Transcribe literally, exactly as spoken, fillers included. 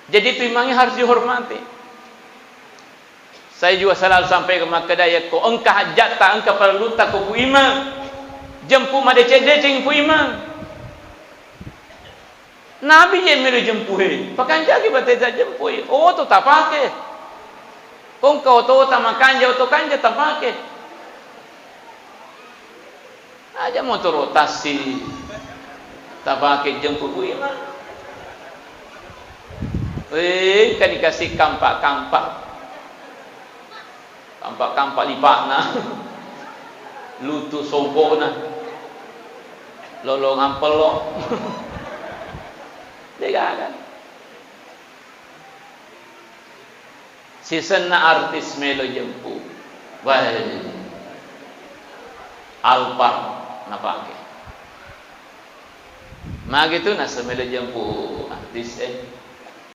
Jadi tu imangnge harus dihormati. Saya juga selalu sampaikan makkeda, yakko engka hajjatta, engka parellutta ko Pu Imang, jempu madeceng-deceng Pu Imang. Nabi je melo jempu he, pakanjaki bateta jempu he, oto tapake. Ko engka otota makanja, oto kanja tapake. Aja motoro tassi tapake jempu Pu Imang. Eh, engka dikasih kampak-kampak. Kampak-kampak lipakna. Lutu songkokna. Lolong ampelok. Degaga. Sisenna artis melo jempu. Wah. Alphard napake. Magi tu naseng melo jempu artis, eh.